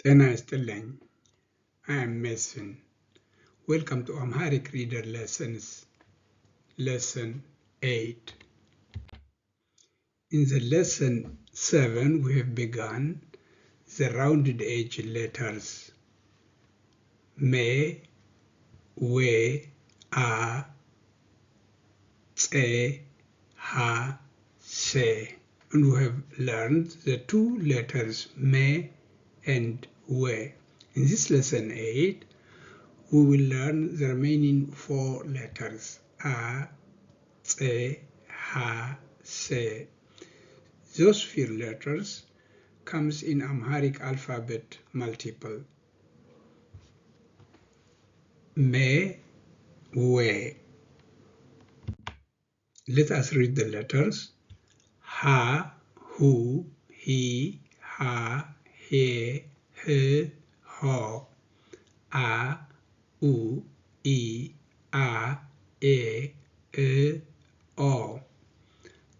ጤና ይስጥልኝ። I am Mesfin. Welcome to Amharic Reader Lessons, Lesson 8. In the lesson 7, we have begun the rounded edge letters Me, We, A, Tse, Ha, Se, and we have learned the two letters Me and We. In this lesson 8, we will learn the remaining four letters A, Tse, Ha, Se. Those four letters comes in Amharic alphabet multiple. Me, We. Let us read the letters. Ha, Hu, He, Ha, He, H, Ho. A, U, E, A, E, E, O.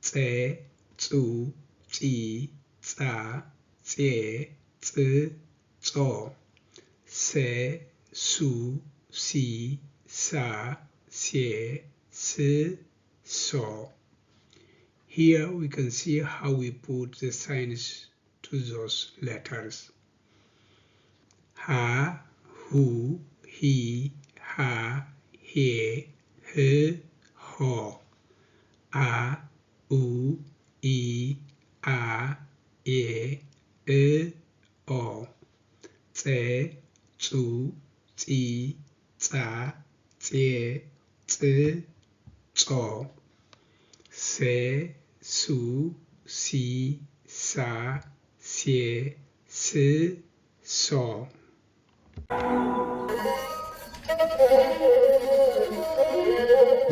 Tse, Tsu, Tsi, Tsa, Tse, Tsi, Tso. Se, Su, Si, Sa, Se, Si, So. Here we can see how we put the signs to those letters. Ha, Hu, He, Ha, He, H, Ho. A, U, E, A, E, E, O. Tse, Tsu, Tsi, Tsa, Tse, Tsi, Tso. Se, Su, Si, Sa, Se, Si, So.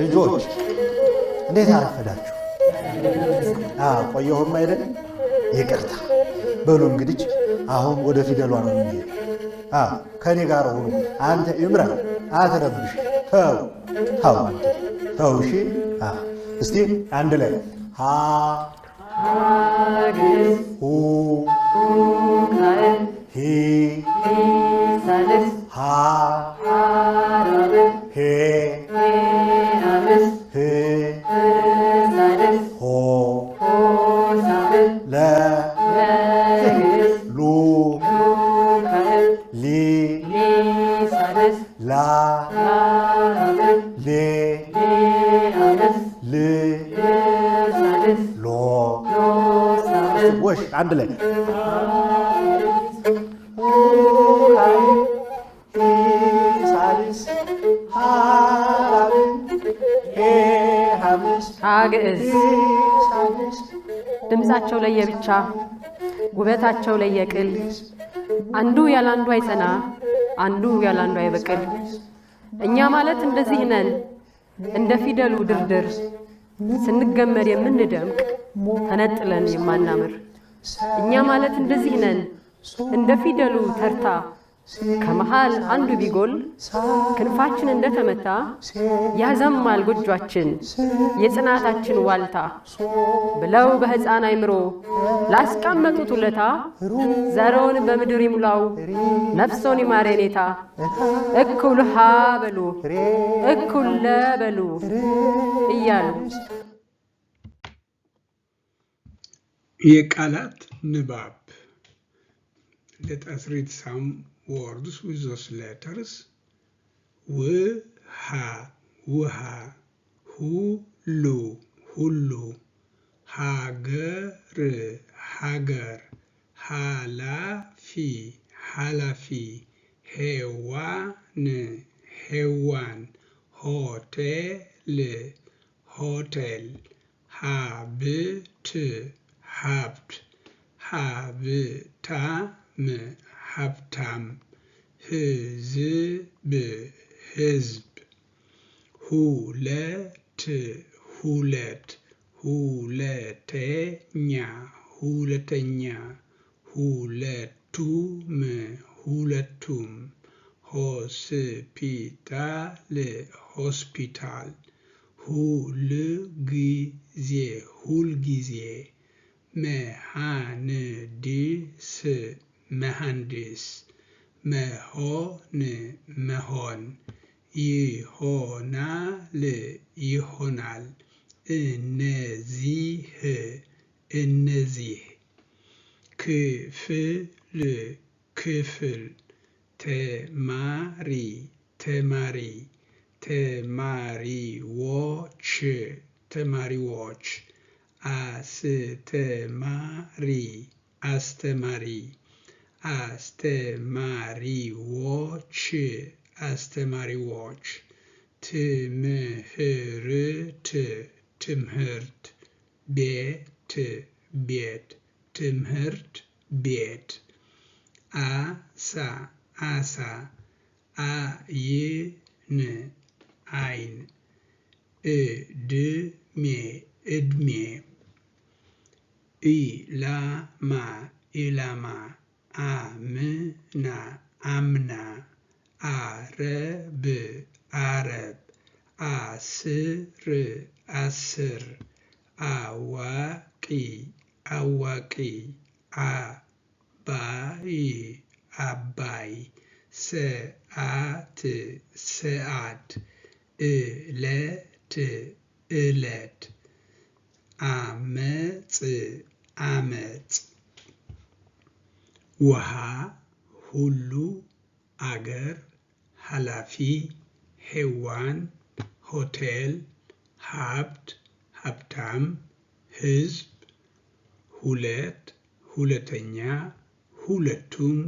ልጆች እንዴት አረፈዳችሁ? ቆየሁም አይደል? ይቅርታ። በሉ እንግዲህ አሁን ወደ ፊደሏ ነው የምንሄድ። ከኔ ጋር ሁኑ። አንተ ኢምራን አትረብሽ። ተው ተው አንተ ተው። እሺ እስቲ አንድ ላይ ሀ ሁ ሂ ሃ ሄ ህ ሆ ለ ሉ ሊ ላ ሌ ል ሎ። ወሽ አንድ ላይ ግዕዝ ድምፃቸው ለየብቻ ውበታቸው ለየቅል አንዱ ያላንዱ አይጸና አንዱ ያላንዱ አይበቅል። እኛ ማለት እንደዚህ ነን እንደ ፊደሉ ድርድር ስንገመድ የምንደምቅ ተነጥለን የማናምር። እኛ ማለት እንደዚህ ነን እንደ ፊደሉ ተርታ ከመሃል አንዱ ቢጎል ክንፋችን እንደተመታ ያዘማል ጎጇችን የጽናታችን ዋልታ ብለው በሕፃን አይምሮ ላስቀመጡት ውለታ ዘሮን በምድር ይሙላው ነፍሶን ይማር የኔታ። እኩል ሀ በሉ እኩል ለ በሉ እያሉ። የቃላት ንባብ። Let us read some words with those letters. ውሃ ውሃ፣ ሁሉ ሁሉ፣ ሀገር ሀገር፣ ኃላፊ ኃላፊ፣ ሔዋን ሔዋን፣ ሆቴል ሆቴል፣ ሀብት ሀብት፣ ሀብታም ሀብታም፣ ህዝብ ህዝብ፣ ሁለት ሁለት፣ ሁለተኛ ሁለተኛ፣ ሁለቱም ሁለቱም፣ ሆስፒታል ሆስፒታል፣ ሁልጊዜ ሁልጊዜ፣ መሐንዲስ መሐንዲስ፣ መሆን መሆን፣ ይሆናል ይሆናል፣ እነዚህ እነዚህ፣ ክፍል ክፍል፣ ተማሪ ተማሪ፣ ተማሪዎች ተማሪዎች፣ አስተማሪ አስተማሪ፣ አስተማሪዎች አስተማሪዎች፣ ትምህርት ትምህርት፣ ቤት ቤት፣ ትምህርት ቤት፣ አሳ አሳ፣ አይን አይን፣ እድሜ እድሜ፣ ኢላማ ኢላማ፣ አምና አምና፣ አረብ አረብ፣ አስር አስር፣ አዋቂ አዋቂ፣ አባይ አባይ፣ ሰዓት ሰዓት፣ እለት እለት፣ አመጽ አመጽ። ውሃ፣ ሁሉ፣ አገር፣ ኃላፊ፣ ሔዋን፣ ሆቴል፣ ሀብት፣ ሀብታም፣ ህዝብ፣ ሁለት፣ ሁለተኛ፣ ሁለቱም፣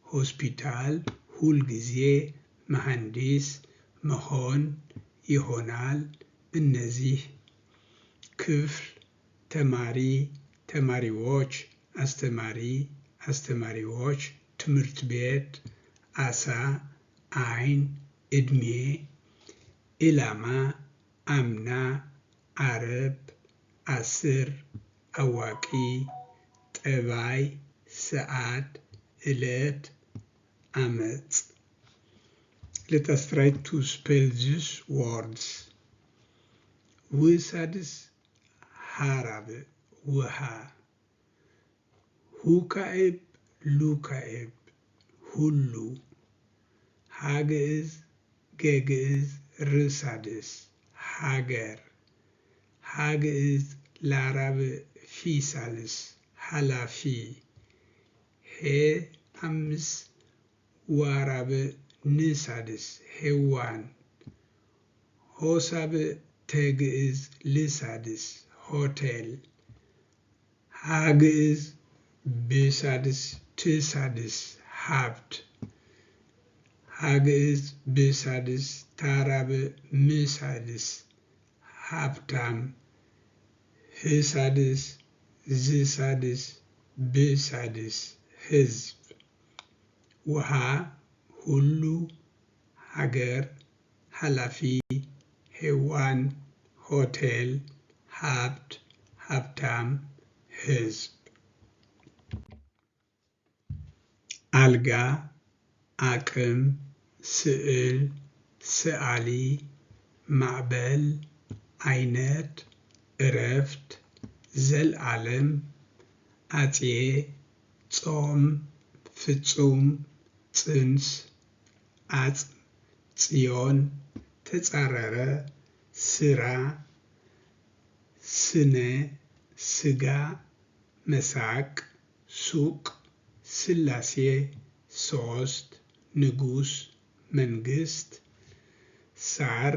ሆስፒታል፣ ሁልጊዜ፣ መሐንዲስ፣ መሆን፣ ይሆናል፣ እነዚህ፣ ክፍል፣ ተማሪ፣ ተማሪዎች፣ አስተማሪ፣ አስተማሪዎች፣ ትምህርት ቤት፣ አሳ፣ አይን፣ እድሜ፣ ኢላማ፣ አምና፣ አረብ፣ አስር፣ አዋቂ፣ ጠባይ፣ ሰዓት፣ እለት፣ አመጽ። Let us try to spell these words. ውሳድስ ሀራብ ውሃ፣ ሁካዕብ ሉካዕብ ሁሉ፣ ሀግዕዝ ገግዕዝ ርሳድስ ሀገር፣ ሀግዕዝ ላራብ ፊሳልስ ኃላፊ፣ ሄ አምስ ዋራብ ንሳድስ ሔዋን፣ ሆሳብ ተግዕዝ ልሳድስ ሆቴል፣ ሀግዕዝ ብሳድስ ትሳድስ ሀብት፣ ሀግዕዝ ብሳድስ ታራብ ምሳድስ ሀብታም፣ ህሳድስ ዝሳድስ ብሳድስ ህዝብ። ውሃ፣ ሁሉ፣ ሀገር፣ ኃላፊ፣ ሔዋን፣ ሆቴል፣ ሀብት፣ ሀብታም፣ ህዝብ። አልጋ፣ አቅም፣ ስዕል፣ ሰዓሊ፣ ማዕበል፣ አይነት፣ እረፍት፣ ዘለዓለም፣ አፄ፣ ጾም፣ ፍጹም፣ ጽንስ፣ አጽም፣ ጽዮን፣ ተጻረረ፣ ስራ፣ ስነ፣ ስጋ፣ መሳቅ፣ ሱቅ፣ ስላሴ፣ ሶስት፣ ንጉስ፣ መንግስት፣ ሳር፣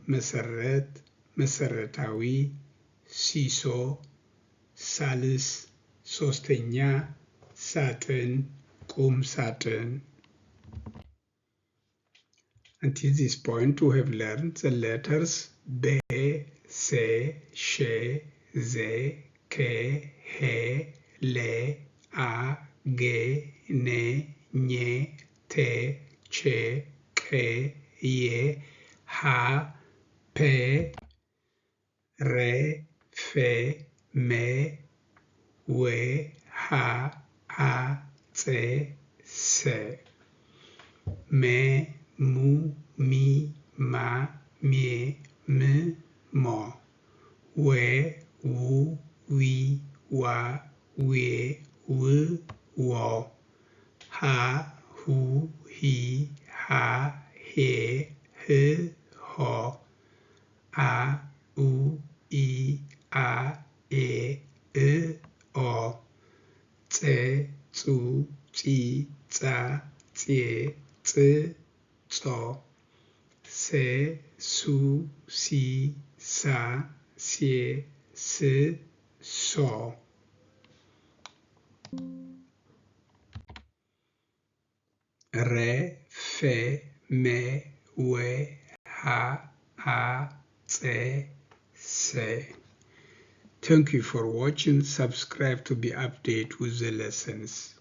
መሰረት፣ መሰረታዊ፣ ሲሶ፣ ሳልስ፣ ሶስተኛ፣ ሳጥን፣ ቁም ሳጥን። Until this point we have learned the letters B, C, Sh, Z, K, H, L, A, G, N, Ñ, T, Ch, Q, Y, H, P, R, F, M, W, H, A, C, S, M, ሙ, ሚ, ማ, ሜ, ም, ሞ፣ ወ, ው, ዊ, ዋ, ዌ, ው, ዎ፣ ሀ ሁ ሂ ሃ ሄ ህ ሆ አ ኡ ኢ አ ኤ እ ኦ ጸ ጹ ጺ ጻ ጼ ጽ ጾ ሰ ሱ ሲ ሳ ሴ ስ ሶ። ረ ፈ መ ወ ሀ አ ጸ ሰ። Thank you for watching. Subscribe to be updated with the lessons.